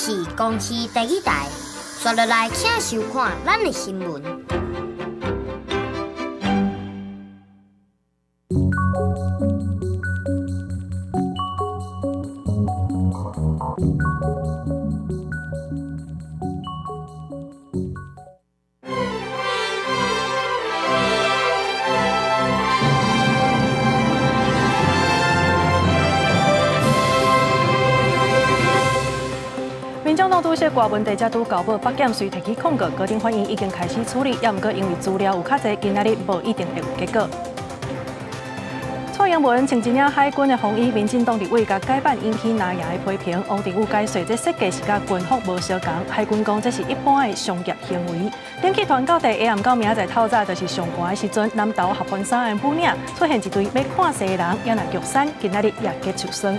是公視第一台，刷落來請收看咱的新聞。民眾黨主席郭文帝才拄交保北檢隨提起控告，高等法院已經開始處理，也毋過因為資料有較濟，今仔日無一定會有結果。蔡英文穿一領海軍的風衣，民進黨立委共改版引起藍營的批評。王定宇解說這設計是佮軍服無相仝，海軍講這是一般的商業行為。冷氣團到底下暗到明仔載透早，就是上寒的時陣，南投合歡山的武嶺出現一隊欲看雪的人，也若玉山今仔日也結受霜。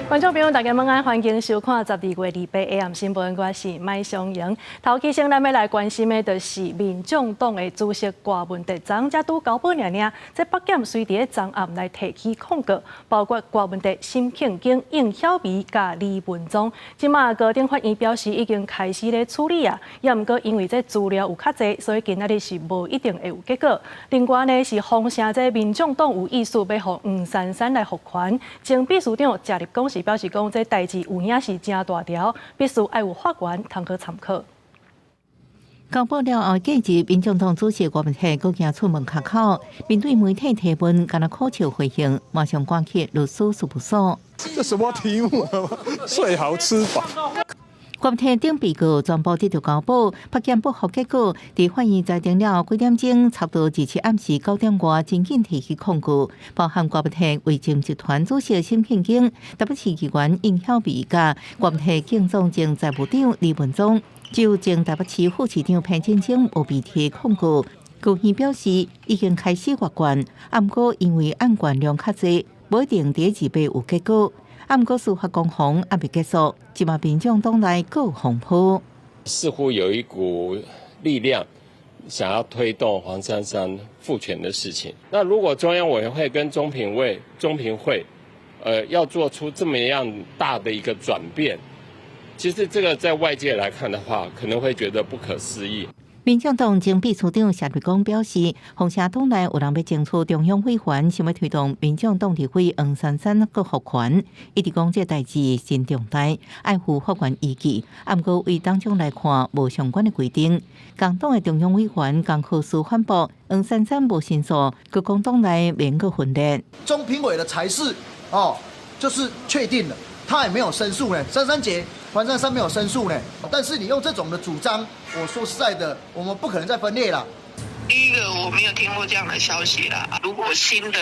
觀眾朋友，大家晚安，歡迎收看12月28下暗新聞，我是麥雙瑩。頭期先，咱欲來關心的，就是民眾黨的主席郭文哲，昨昏才拄交保爾爾，這北檢隨佇咧昨暗來提起控告，包括郭文哲、沈慶京、應曉薇佮李文宗。這馬高等法院表示已經開始咧處理啊，也毋過因為這資料有較濟，所以今仔日是無一定會有結果。另外呢，是封城這民眾黨有意思欲予黃珊珊來復權，前秘書長謝立功是表示講，這代誌有影是誠大條，必須愛有法源通去參考。交保了後，隔日民眾黨主席郭文哲閣行出門跤口，面對媒體提問，干焦苦笑回應，馬上趕去律師事務所。這什麼題目？睡好吃飽。郭文哲等被告全部得著交保，北檢不服結果，佇法院裁定了後幾點鐘，差不多27暗時9點外，真緊提起控告，包含郭文哲為政集團主席沈慶京、台北市議員應曉薇佮郭文哲競總前財務長李文宗，只有前台北市副市長彭清清無被提控告。高院表示已經開始閱卷，毋過因為案卷量較濟，無一定佇二八有結果。啊，毋過司法攻防猶未結束，這馬民眾黨內閣有風波。似乎有一股力量想要推動黃珊珊復權的事情。那如果中央委員會跟中評會、中評會，要做出這麼樣大的一個轉變，其實這個在外界來看的話，可能會覺得不可思議。民進黨前秘書長謝立功表示，鳳城黨內有人欲爭取中央委員，想欲推動民進黨立委黃珊珊閣復權，一直講這代誌真重大，愛附法院依據。毋過對黨章來看，無相關的規定。共黨的中央委員江可士反駁，黃珊珊無申訴，閣講黨內免閣分裂。中評委的裁示哦，就是確定了，他也沒有申訴呢。珊珊姐，黃珊珊沒有申訴呢。但是你用這種的主張，我說實在的，我們不可能再分裂了。第一個，我沒有聽過這樣的消息啦。如果新的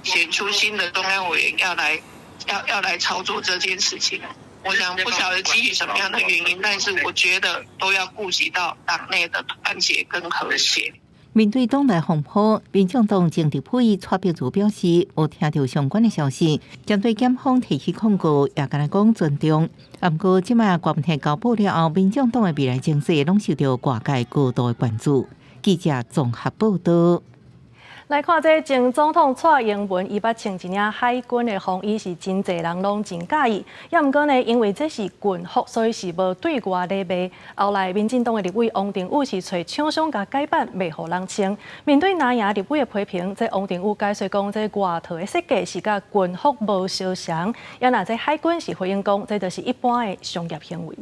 選出新的中央委員要來操作這件事情，我想不曉得基於什麼樣的原因，但是我覺得都要顧及到黨內的團結跟和諧。面對黨內風波，民進黨前立委蔡碧如表示，無聽著相關的消息，針對檢方提起控告，也干焦講尊重。毋過，這馬郭文哲交保了後，民進黨的未來情勢攏受著外界高度的關注。記者綜合報道。來看這前總統蔡英文，伊捌穿一領海軍的風衣，是真濟人攏真佮意。也毋過呢，因為這是軍服，所以是無對外咧賣。後來，民進黨的立委王定宇是揣廠商共改版賣予人穿。面對藍營立委的批評，這王定宇解釋講，這外套的設計是佮軍服無相像。也若這海軍是回應講，這就是一般的商業行為。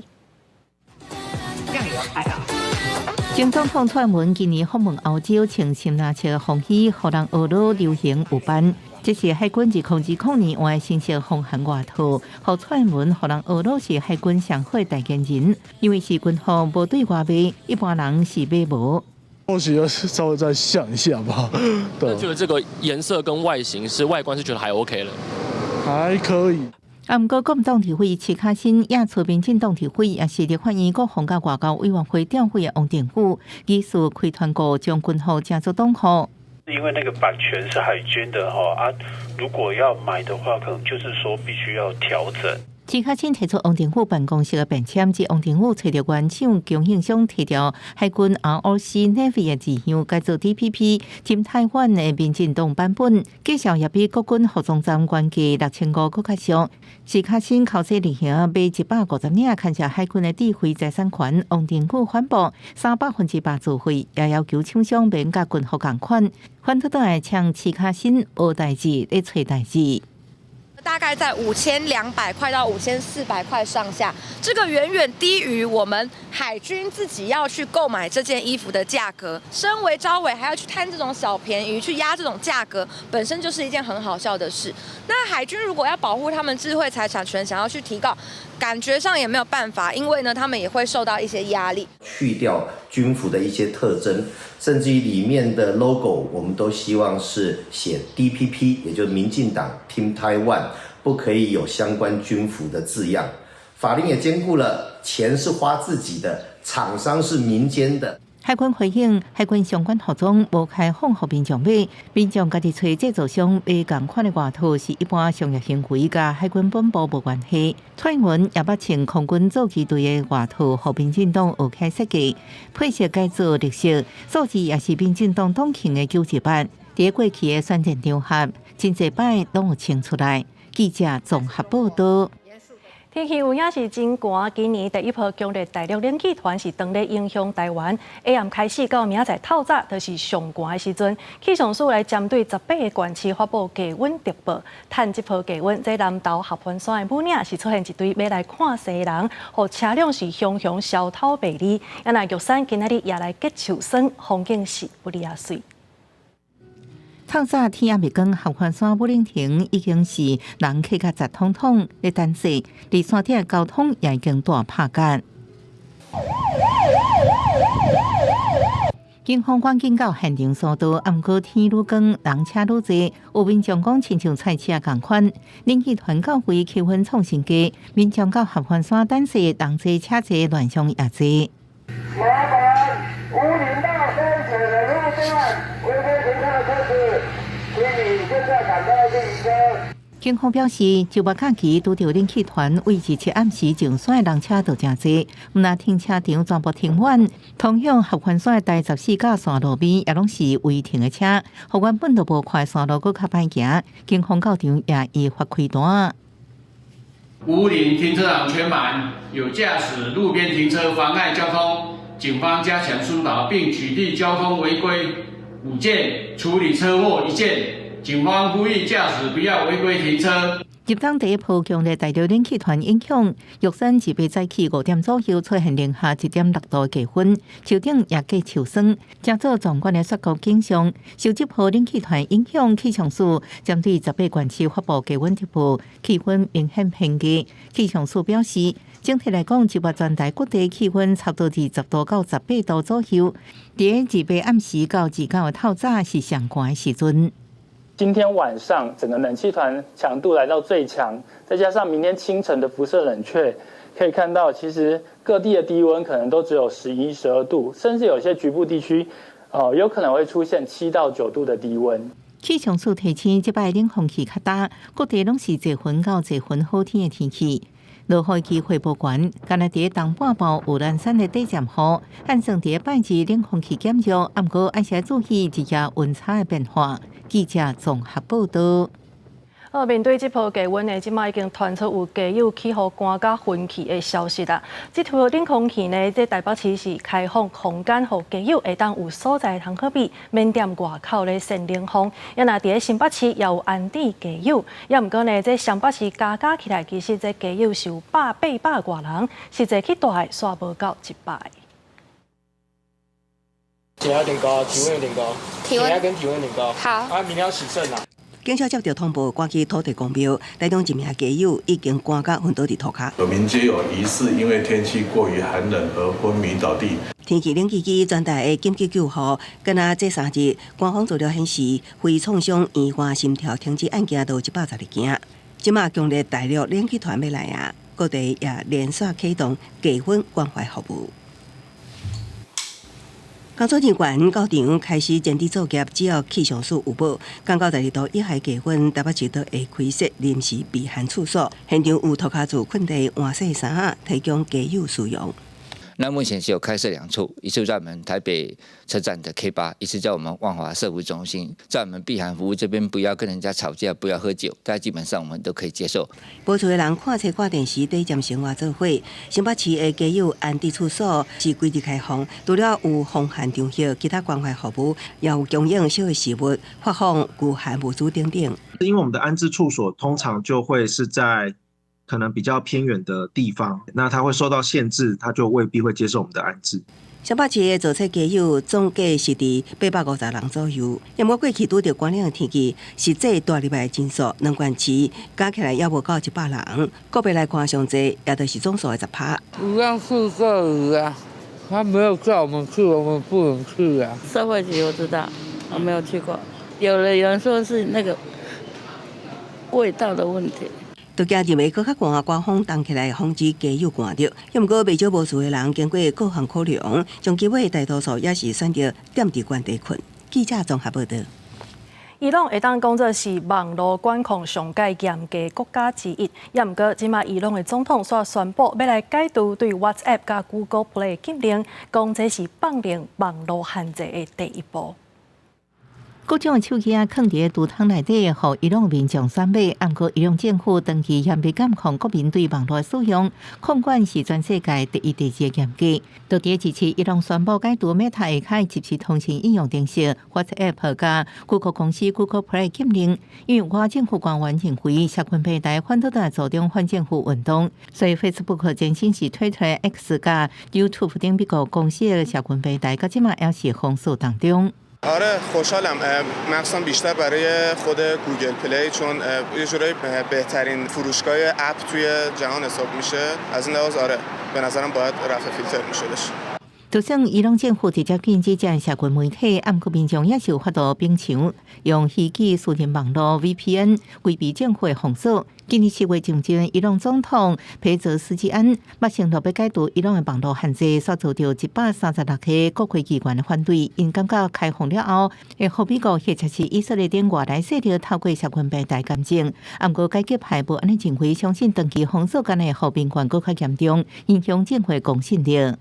前總統蔡英文今年訪問歐洲，穿深藍色風衣，予人呵咾流行有範。這是海軍2020年換的新式防寒外套，予蔡英文予人呵咾是海軍上好的代言人。因為是軍服無對外賣，一般人是買無。或許要稍微再想一下吧。對。覺得這個顏色跟外形是外觀是覺得還 OK 了，還可以。啊，毋過國民黨立委徐巧芯也出民進黨立委，也是立法院國防佮外交委員會調委的王定宇，疑似開團購將軍服成做黨服。因為那個版權是海軍的哈啊，如果要買的話，可能就是說必須要調整。徐巧芯提出王定宇辦公室的便簽，指王定宇揣著原廠供應商提掉海軍 ROC Navy 的字樣，改做 DPP Team 台灣的民進黨版本，價數也比國軍服裝站原價6500閣較俗。徐巧芯口說例行買150領，牽涉海軍的智慧財產權，王定宇反駁300%自費，也要求廠商免佮軍服仝款，反倒來嗆徐巧芯無代誌咧揣代誌。大概在5200塊到5400塊上下，這個遠遠低於我們海軍自己要去購買這件衣服的價格。身為召委還要去貪這種小便宜，去壓這種價格，本身就是一件很好笑的事。那海軍如果要保護他們智慧財產權，想要去提告，感覺上也沒有辦法，因為呢，他們也會受到一些壓力。去掉軍服的一些特徵，甚至於裡面的 logo，我們都希望是寫 DPP，也就是民進黨 Team Taiwan，不可以有相關軍服的字樣。法令也兼顧了，錢是花自己的，廠商是民間的。海軍回應，海軍相關服裝無開放予民眾買，民眾家己揣製造商買仝款的外套是一般商業行為，佮海軍本部無關係。蔡英文也捌穿空軍造機隊的外套，予民進黨學開設計，配色改做綠色，數字也是民進黨黨慶的928。佇過去的選戰場合，真濟擺攏有穿出來。記者綜合報道。天氣有影是真寒，今年第一波強烈大陸冷氣團是當咧影響台灣。下暗開始到明仔載透早，就是上寒的時陣。氣象署來針對18個縣市發布低溫特報，趁這波低溫，這南投合歡山的武嶺是出現一堆欲來看世人，予車輛是雄雄消透袂離。啊，那玉山今仔日也來結樹霜，風景是不離啊媠。透早天猶未光，合歡山武嶺亭已經是人客甲雜通通咧等勢，佇山頂交通也已經大拍結。警方趕緊到現場疏導，毋過天愈光，人車愈濟，有民眾講親像菜市仔仝款。冷氣團到位，氣溫創新低，民眾到合歡山等勢，人濟車濟，亂象也濟。麻煩武嶺到山水的路段，違規停車的車子，請你現在趕快停車。警方表示，周末假期拄著冷氣團位置七暗時上山的人車就誠濟，毋但停車場全部停滿，通向合歡山的台十四甲線路邊也攏是違停的車，予原本就無快線路閣較歹行。警方到場也依法開單。武嶺停車場全滿，有駕駛路邊停車妨礙交通，警方加強疏導並取締交通違規5件，處理車禍1件。警方呼籲駕駛不要違規停車。入冬第一波強烈大陸冷氣團影響，玉山自八早起5點左右出現零下1.6度的低溫，樹頂也結樹霜，成做壯觀的雪國景象。受這波冷氣團影響，氣象署針對18縣市發布低溫特報，氣溫明顯偏低。氣象署表示，整體來講，這擺全台各地氣溫差不多20度到18度左右。佇28暗時到29的透早是上寒的時陣。今天晚上整個冷氣團強度來到最強，再加上明天清晨的輻射冷卻，可以看到其實各地的低溫可能都只有11、12度，甚至有些局部地區，有可能會出現7到9度的低溫。氣象署提醒，這擺冷空氣較大，各地攏是濟雲到濟雲好天的天氣。落雨機會無懸，干焦佇東半部有蘭山的短暫雨，按算佇拜二冷空氣減弱，毋過愛是愛注意日夜溫差的變化。記者綜合報道。面對這波低溫呢，這擺已經傳出有街友去予寒甲昏去的消息啦。這波冷空氣呢，這台北市是開放空間，予街友會當有所在通好避，免踮外口咧扇冷風。也若佇咧新北市也有安置街友，也毋過呢，這雙北市加加起來，其實這街友是有800外人，實際去蹛的煞無到100。血壓有點高，體溫有點高，血壓跟體溫有點高。好。啊，明天要洗腎啦。警察接到通報，趕去土地公廟，當中一名街友已經寒甲昏倒佇塗跤。有名街友疑似因為天氣過於寒冷而昏迷倒地。天氣冷吱吱，全台的緊急救護，敢若這3日，官方資料顯示，非創傷延緩心跳停止案件都有112件。這馬強烈大陸冷氣團欲來啊，各地也連續啟動低溫關懷服務。工作人員到場開始整治作業，只要氣象署有報，降到12度以下低溫，台北市都會開設臨時避寒處所，現場有塗跤厝、睏地、換洗衫，提供家友使用。那目前是有開設兩處，一處在我們台北車站的 K8，一處在我們萬華社福中心。在我們避寒服務這邊，不要跟人家吵架，不要喝酒，但基本上我們都可以接受。無厝的人看冊看電視，短暫生活做伙。新北市的家有安置處所是規日開放，除了有防寒場所，其他關懷服務也有供應小的食物、發放御寒物資等等。因為我們的安置處所通常就會是在可能比較偏遠的地方，那他會受到限制，他就未必會接受我們的安置。新北市的造冊街友總計是佇850人左右。毋過過去拄著寒冷的天氣，實際蹛入來的人數兩縣市加起來猶無到100人，個別來看上濟，也就是總數的10%。不讓住這裡啊，他沒有叫我們去，我們不能去啊。社會局我知道，我沒有去過。有的有人說是那個味道的問題。都驚認為閣較寒，刮風凍起來，防止街友寒著。毋過袂少無厝的人經過各項考量，終結尾大多數也是選擇踮佇原地睏。記者綜合報導。伊朗會當講做是網路管控上蓋嚴格國家之一，也毋過這馬伊朗的總統煞宣布欲來解除對 WhatsApp 佮 Google Play 禁令，講這是放寬網路限制的第一步。各種手機仔囥佇櫥窗內底，予伊朗民眾選買。毋過伊朗政府長期嚴密監控國民對網路使用，控管是全世界第一、第二嚴格。到底這次伊朗宣布解除 Meta 下即時通訊應用程式 WhatsApp 佮 Google 公司 Google Play 禁令，因為外政府官員認為社群平台反倒會助長反政府運動，所以 Facebook 前身是推出 X 佮 YouTube 等美國公司的社群平台，到這馬也是封鎖當中。 آره خوشحالم مخصوصا بیشتر برای خود گوگل پلی چون یه جورایی بهترین فروشگاه اپ توی جهان حساب میشه از این لحاظ آره به نظرم باید رفع فیلتر میشدش。就算伊朗政府直接禁止這社群媒體，毋過民眾也是有法度勉強用虛擬私人網路 VPN 規避政府的封鎖。今年7月中旬，伊朗總統裴澤斯基安嘛承諾欲解除伊朗的網路限制，煞遭著136個國會議員的反對。𪜶感覺開放了後，會予美國或者是以色列等外來勢力透過社群平台監視。毋過改革派無按呢認為，相信長期封鎖敢會予民怨閣較嚴重，影響政府公信力。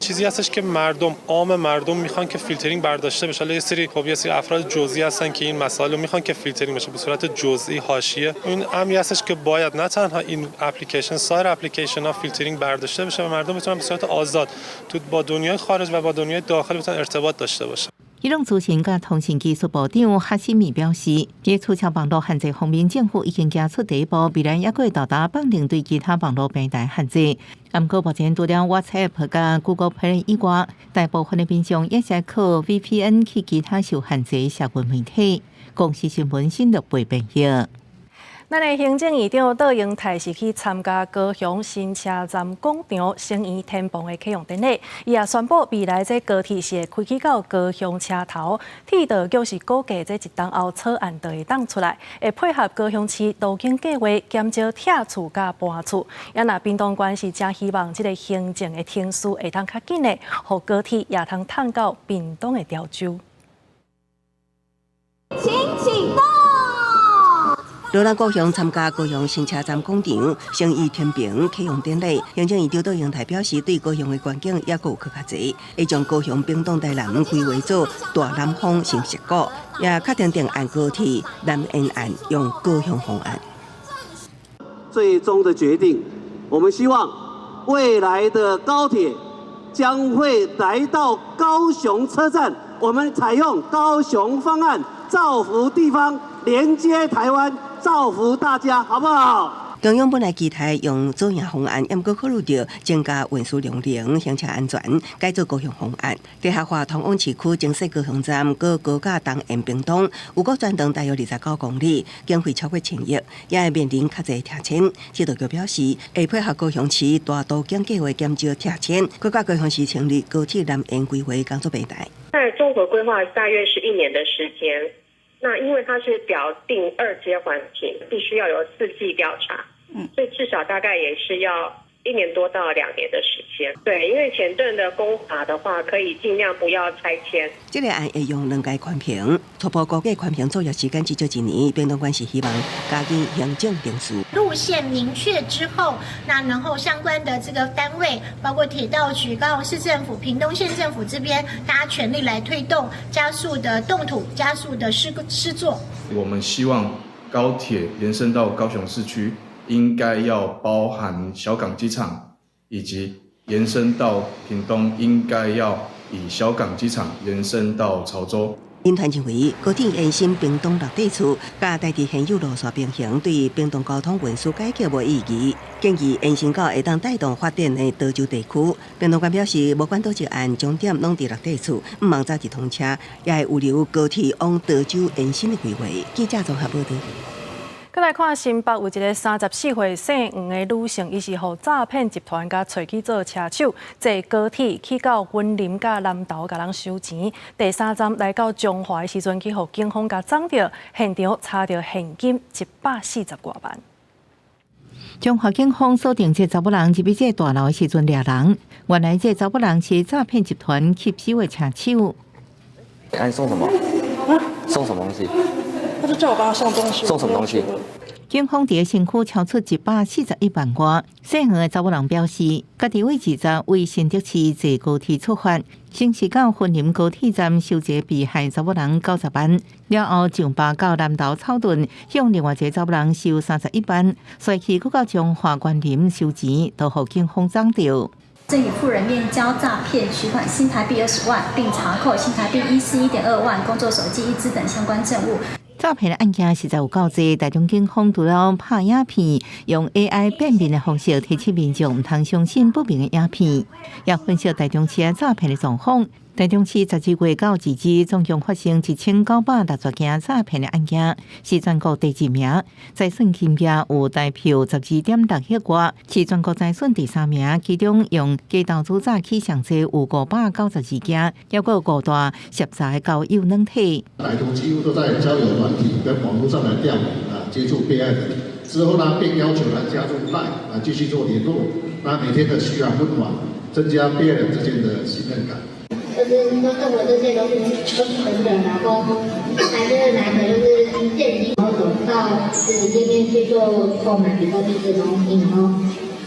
چیزی هستش که مردم عام مردم میخوان که فیلترینگ برداشته بشه. حالا یه سری خب یه سری افراد جزئی هستن که این مسائل رو میخوان که فیلترینگ بشه به صورت جزئی حاشیه. این امری هستش که باید نه تنها این اپلیکیشن، سایر اپلیکیشن ها فیلترینگ برداشته بشه و مردم بتونن به صورت آزاد تو با دنیای خارج و با دنیای داخل بتونن ارتباط داشته باشن. 伊朗資訊佮通訊技術部長哈希米表示，佇取消網路限制方面，政府已經行出第一步，未來猶閣會大膽放寬對其他網路平台限制。毋過目前除了 WhatsApp 佮 Google Play 以外，大部分的民眾也是靠 VPN 去其他受限制的社群媒體。公視新聞新錄背編譯。咱的行政院長卓榮泰是去參加高雄新車站廣場成圓天棚的啟用典禮，伊也宣布未來這高鐵是會開去到高雄車頭，鐵道局是估計這一冬後草案就會當出來，會配合高雄市都更計畫減少拆厝佮搬厝。也若屏東縣是誠希望這个行政的程序會當較緊的，予高鐵也通趁到屏東的潮州。請啟動。羅南高雄參加高雄新車站廣場成圓天棚啟用典禮，行政院長卓榮泰表示，對高雄的觀景猶閣有閣較濟，會將高雄、屏東、台南規劃做大南方新矽谷，也確定定案高鐵南延案用高雄方案。最終的決定，我們希望未來的高鐵將會來到高雄車站，我們採用高雄方案，造福地方，連接台灣。造福大家，好不好？中央本來期待用左營方案，毋過考慮著增加運輸量能、行車安全，改做高雄方案。地下化通往市區增設高雄站，閣高架東延屏東，有閣全長大約29公里，經費超過1000億，也會面臨較濟拆遷。鐵道局表示，會配合高雄市大都更計畫減少拆遷，閣佮高雄市成立高鐵南延規劃工作平台。在綜合規劃大約是一年的時間。那因為它是表定二階環評，必須要有四季調查，所以至少大概也是要1年多到2年的時間。對，因為前段的工法的話，可以盡量不要拆遷。這個案會用兩階寬頻，初步估計寬頻作業時間至少一年。屏東縣是希望加緊行政程序。路線明確之後，那然後相關的這個單位，包括鐵道局、高雄市政府、屏東縣政府這邊，大家全力來推動，加速的動土，加速的施作。我們希望高鐵延伸到高雄市區，應該要包含小港機場，以及延伸到屏東，應該要以小港機場延伸到潮州。民團認為高鐵延伸屏東六地厝，佮台鐵現有路線平行，對屏東交通運輸改革無意義，建議延伸到會當帶動發展的潮州地區。屏東縣表示，無管佗一案終點攏佇六地厝，毋望早日通車，也會預留高鐵往潮州延伸的規劃。記者綜合報導。閣來看新北有一个34歲姓黃的女性，伊是予詐騙集團共揣去做車手，坐高鐵去到雲林佮南投共人收錢。第三站來到彰化的時陣，去予警方共摠著，現場查著現金140外萬。彰化警方鎖定這查某人入去這大樓的時陣掠人，原來這查某人是詐騙集團吸收的車手。哎，送什麼？送什麼東西？他就叫我幫他送東西。送什麼東西？警方佇身軀抄出141萬外。姓黃的查某人表示，家己為20為新竹市坐高鐵出發，先是到雲林高鐵站收一个被害查某人90萬，了後上巴到南投草屯，向另外一个查某人收31萬，隨去閣到彰化員林收錢，都予警方摠著。正與婦人面交詐騙取款新台幣20萬，並查扣新台幣141.2萬、工作手機一支等相關證物。詐騙的案件實在有夠濟，台中警方除了拍影片，用 AI 辨別的方式提醒民眾毋通相信不明的影片，也分析台中市詐騙的狀況。台中市12月到截止，總共發生1960件詐騙的案件，是全國第二名。財損金額有台票12.6億外，是全國財損第三名。其中用假投資詐欺上濟有592件，抑閣有五大涉詐的交友軟體。歹徒幾乎都在交友軟體跟網絡上來釣魚啊，接觸被害人之後呢，便要求他加入 LINE 來繼續做聯絡，那每天的噓寒問暖，增加被害人之間的信任感。就是說送我這些東西都是真的，然後還是拿的就是現金，然後走到實體店面去做購買比特幣這東西，然後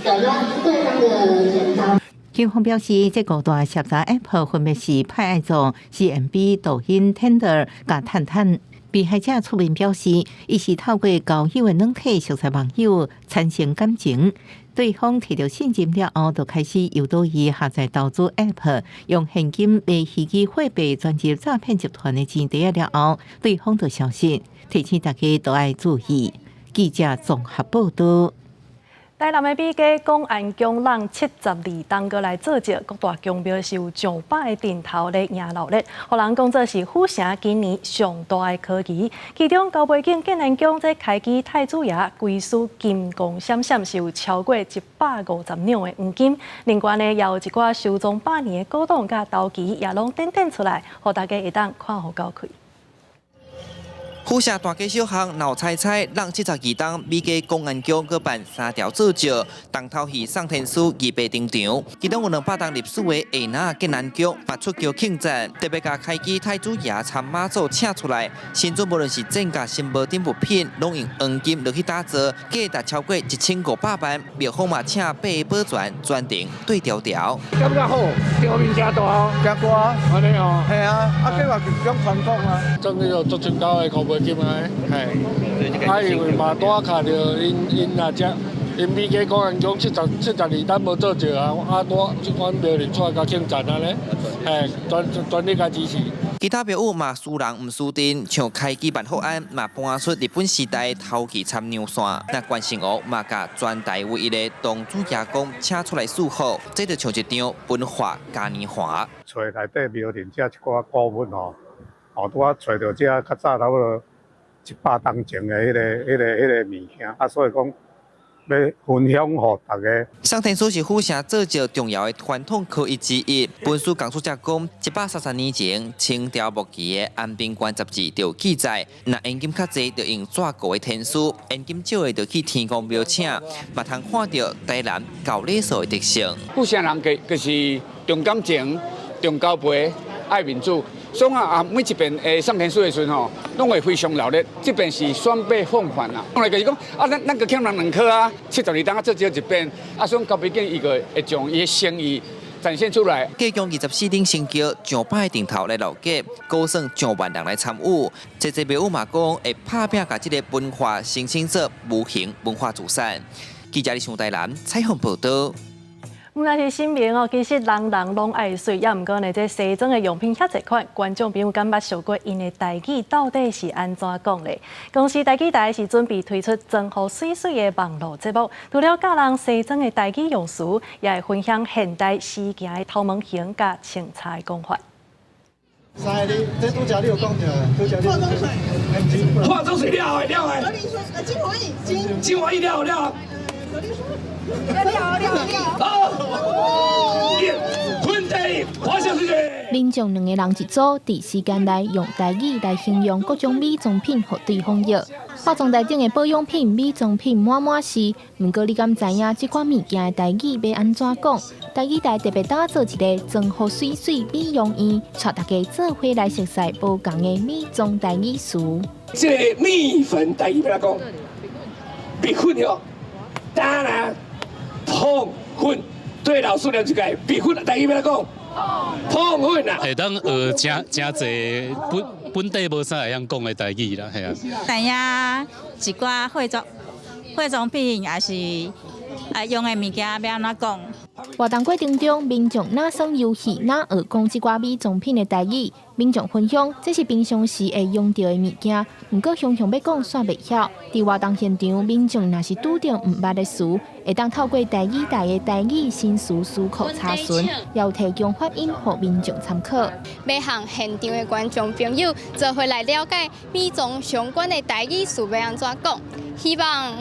找到對方的錢包。警方表示，這五大涉詐 App 分別是派愛做、CMB、抖音、Tinder、佮探探。被害者出面表示，伊是透過交友的軟體熟識網友，產生感情。對方提著信任了後，就開始誘導伊下載投資 App，用現金買虛擬貨幣轉入詐騙集團的錢袋了後，對方就消失。提醒大家都愛注意。記者綜合報導。台南的美加廣安宮人72冬閣來做醮，各大宮廟是有上百个陣頭咧迎鬧熱，予人講做是府城今年上大的科技。其中高背景建安宮這開基太子爺規師金光閃閃，是有超過150兩的黃金。另外呢，也有一寡收藏百年的古董佮陶瓷，也攏展展出來，予大家會當看予夠開。府城大街小巷鬧彩彩，人72冬美加廣安宮閣辦三條做醮，重頭戲送天師預備登場。其中有200冬歷史的下那建安宮，嘛出轎慶讚，特別共開基太子爺參媽祖請出來。神尊無論是戰甲神無等物品，攏用黃金落去打造，價值超過1500萬。廟方嘛請八个保全專程對調調。感覺好，場面誠大，誠大，按呢哦，係啊，啊這嘛是一種傳統啊。真叫做足真高的五倍金啊，嘿，啊因為嘛拄仔卡著𪜶𪜶若遮，𪜶美加廣安宮72冬無做醮啊，啊拄這款廟裡出來共慶讚按呢，嘿，全全力共支持。其他廟宇嘛輸人毋輸陣，像開基萬福庵嘛搬出日本時代陶器參娘線，那關聖王嘛共全台唯一的銅主爺公請出來祝福，這就像一場文化嘉年華。揣內底廟裡遮一寡古物吼，哦，拄仔揣著遮較早差不多100冬前的彼个物件，啊，所以講，欲分享予大家。送天書是府城做醮重要的傳統科儀之一。本書講述者講，130年前，清朝末期的《安平關雜誌》就有記載，若現金較濟，就用紙糊的天書；現金少的，就去天公廟請，嘛通看著台南厚禮數的特色。府城人就是重感情、重交陪、愛面子。所以啊，每一遍送天書的時陣吼，攏會非常熱鬧。這遍是雙倍奉還啊！後來就是講啊，咱閣欠人兩箍啊，72冬啊做少一遍，啊，所以交陪囝伊個會將伊的誠意展現出來。計共24頂神轎，上百个陣頭來阇街，估算上萬人來參與。濟濟廟宇嘛講會拍拚共這个文化申請做無形文化資產。記者李尚台南採訪報導。毋但是新明哦，其實人人攏愛媠，也毋過呢，這西裝的用品遐濟款，觀眾朋友敢捌想過𪜶的台語到底是按怎講咧？公視台語台是準備推出妝予媠媠的網路節目，除了教人西裝的台語用詞，也會分享現代時行的頭毛型佮穿插的講法。三个，這拄才你有講著，拄才你。化妝水。化妝水了的了的。精華液，精精華液了了。了了了。好。粉底，化妝水。民眾兩個人一組，佇時間內用台語來形容各種美妝品，予對方用。化妝台頂的保養品、美妝品滿滿是，毋過你敢知影這款物件的台語欲按怎講？台語台特別打造一个妝予媠媠美容院，帶大家做伙來熟悉無仝的美妝台語詞。這个米粉台語欲按怎講？米粉喲，當然碰粉。對老師念一個米粉台語欲按怎講？碰粉啊！會當學誠誠濟本本地無啥會曉講的台語啦，嘿啊。知影一寡化妝品，也是啊用的物件欲按怎講。活動過程中，民眾若耍遊戲，若學講這寡美妝品的台語。民眾分享，這是平常時會用著的物件，毋過雄雄欲講煞袂曉。佇活動現場，民眾若是拄著毋捌的詞，會當透過台語台的台語新詞詞庫查詢，也有提供發音予民眾參考。欲向現場的觀眾朋友做伙來了解美妝相關的台語詞欲按怎講。希望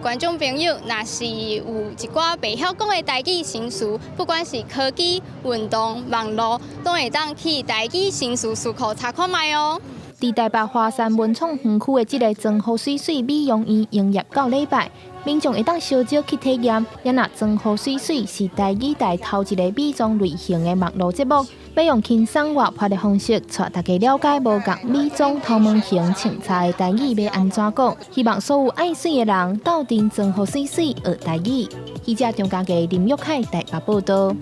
觀眾朋友若是有一寡袂曉講的台語新詞，不管是科技、運動、網路，攏會當去台語新詞詞庫查看覓哦。佇台北華山文創園區的這个妝予媠媠美容院營業到禮拜，民眾會當相招去體驗。也若妝予媠媠是台語台頭一個美妝類型的網路節目，欲用輕鬆活潑的方式，帶大家了解無仝美妝頭毛型穿插的台語欲按怎講。希望所有愛媠的人鬥陣妝予媠媠學台語。記者張家傑、林玉凱台北報導。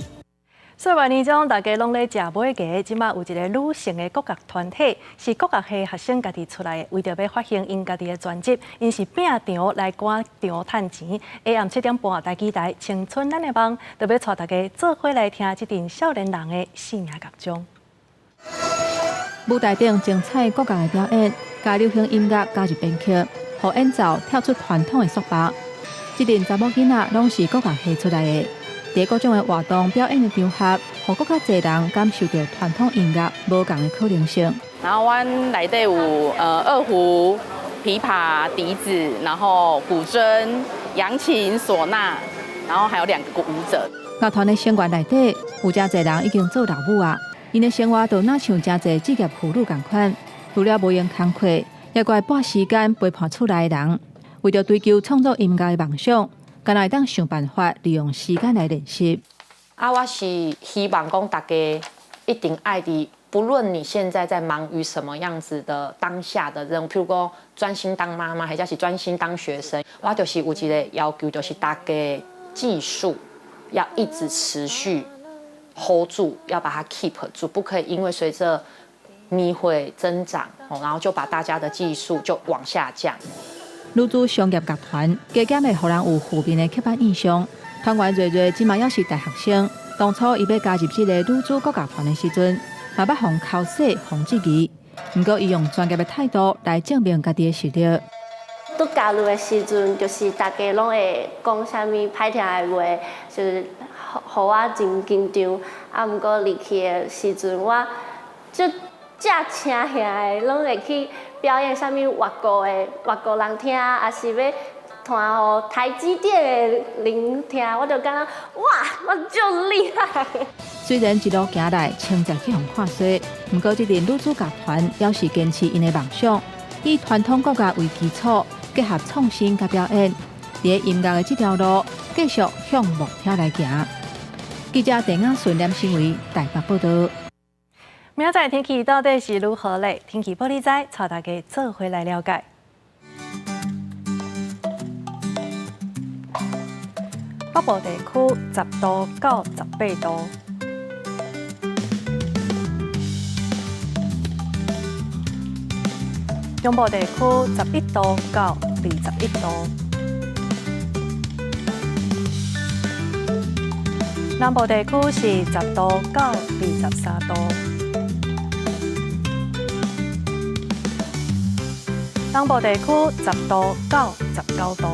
歲末年終，大家攏咧食尾牙，這馬有一个女性的國樂團體，是國樂系學生家己出來的，為著欲發行𪜶家己的專輯，𪜶是拚場來趕場趁錢。下暗7點半，台語台青春咱的夢，就欲帶大家做伙來聽這陣少年人的生命樂章。舞台頂精彩國樂的表演，共流行音樂加入編曲，予演奏跳出傳統的束縛。這陣查某囡仔攏是國樂系出來的。佇各種的活動表演的場合，予閣較濟人感受著傳統音樂無仝的可能性。然後阮內底有二胡、琵琶、笛子，然後古箏、揚琴、嗩吶，然後還有兩個舞者。樂團的成員內底有誠濟人已經做老母啊，𪜶的生活就若像誠濟職業婦女仝款，除了無閒工課，也閣愛撥時間陪伴厝內的人，為著追求創作音樂的夢想。敢若會當想辦法利用時間來練習。啊，我是希望講大家一定愛佇，不論你現在在忙於什麼樣子的當下的任務，譬如講專心當媽媽，或者是專心當學生，我就是有一個要求，就是大家技術要一直持續 hold 住，要把它 keep 住，不可以因為隨著年歲增長，然後就把大家的技術就往下降。女子商業樂團加減會予人有負面的刻板印象。團員瑞瑞這馬猶是大學生，當初伊欲加入這个女子國樂團的時陣，嘛捌予剾洗、予質疑。毋過伊用專業的態度來證明家己的實力。拄加入的時陣，就是大家攏會講啥物歹聽的話，就是予我真緊張。啊，毋過離去的時陣，我就遮請兄的攏會去表演啥物外國的外國人聽，抑是欲传予台积电的人听，我就感觉哇，我足厉害。虽然一路行来，成绩去予看衰，毋过这阵女子乐团犹是坚持𪜶的梦想，以传统国乐为基础，结合创新佮表演，伫音乐的这条路继续向目标来行。记者郑亚顺、连新伟台北报道。明仔载天气到底是如何咧？天气玻璃仔，带大家做伙来了解。北部地区10度到18度，中部地区11度到21度，南部地区是10度到23度，东部地区10度到19度。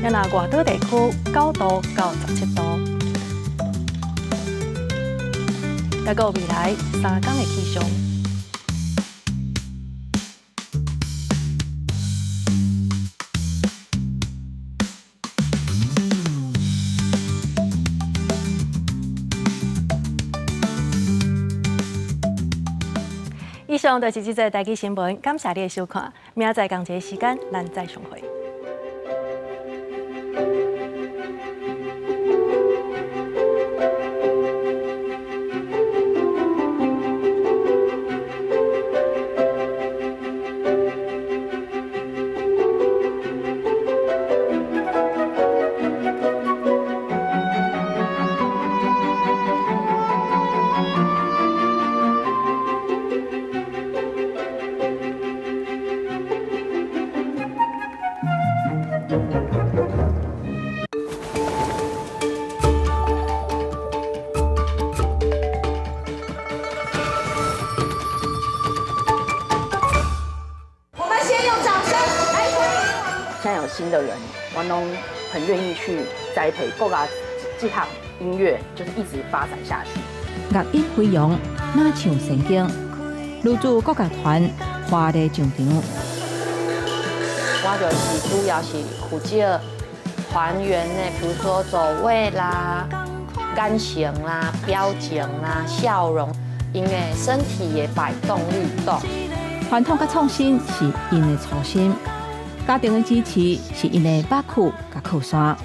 若外岛地区9度到17度，还阁有未来3天的气象。以上就是这节台语新闻，感谢你的收看，明仔载仝一个时间，咱再相会。新的人，我拢很愿意去栽培，国家这项音乐就是一直发展下去。乐音飞扬，若像仙境，女子国乐团华丽上场。我就是主要是负责还原的，比如说走位啦、眼神啦、表情啦、笑容，因为身体的摆动律动。传统佮创新是𪜶的初心。家庭的支持是𪜶的把苦佮靠山。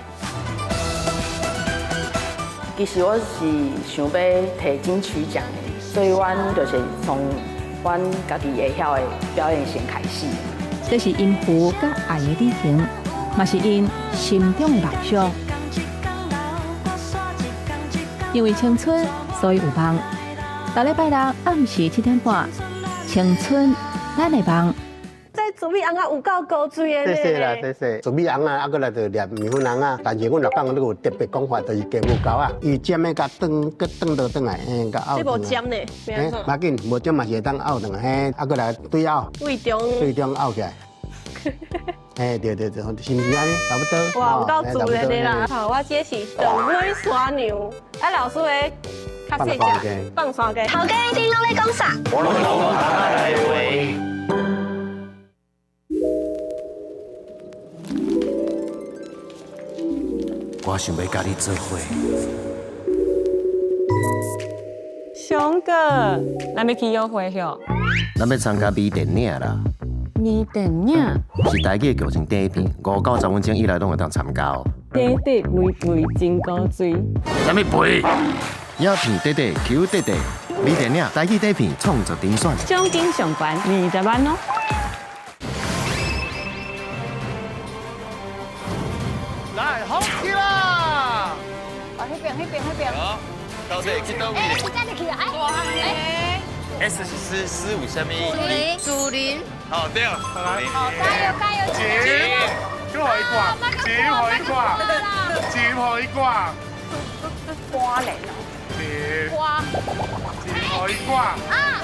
其实我是想欲提金曲奖的，所以阮就是从阮家己会晓的表演先开始。这是音符佮爱的旅程，嘛是𪜶心中的梦想。因为青春，所以有梦。逐礼拜六暗时7点半，青春咱的梦。糯米尪仔有够古锥的咧。谢谢啦，谢谢。糯米尪仔，啊，阁来就捏面粉尪仔。但是阮老讲，那个特别讲法，就是鸡母狗仔，伊煎的共转，阁转倒转来，嘿，共拗。这无煎呢？嘿，无要紧，无煎嘛是会当拗转来，嘿，啊，阁来对拗。对中。对中拗起来。嘿，对对对，是毋是按呢？差不多。哇，有够自然的啦！好，我这是长尾山牛，啊，老师的较细只，放山鸡。头家你拢咧讲啥？我拢讲台话。我想欲佮你做伙。翔哥，咱欲去约会哟？咱欲参加微电影啦。微电影？是台语剧情短片，5到10分钟以内拢会当参加哦。短短微微真古锥。啥物肥？影片短短 Q 短短，微电影台语短片创作甄选。奖金上悬20万哦。来，好起啦！哦，彼边，彼边，彼边。好，到底去佗位？哎，这就去啊！哎， S 是四四五啥物？树林，树林。好，对。好，加油，加油！钱，最后一挂，最后一挂，最后一挂。瓜嘞！钱。瓜。最后一挂。啊。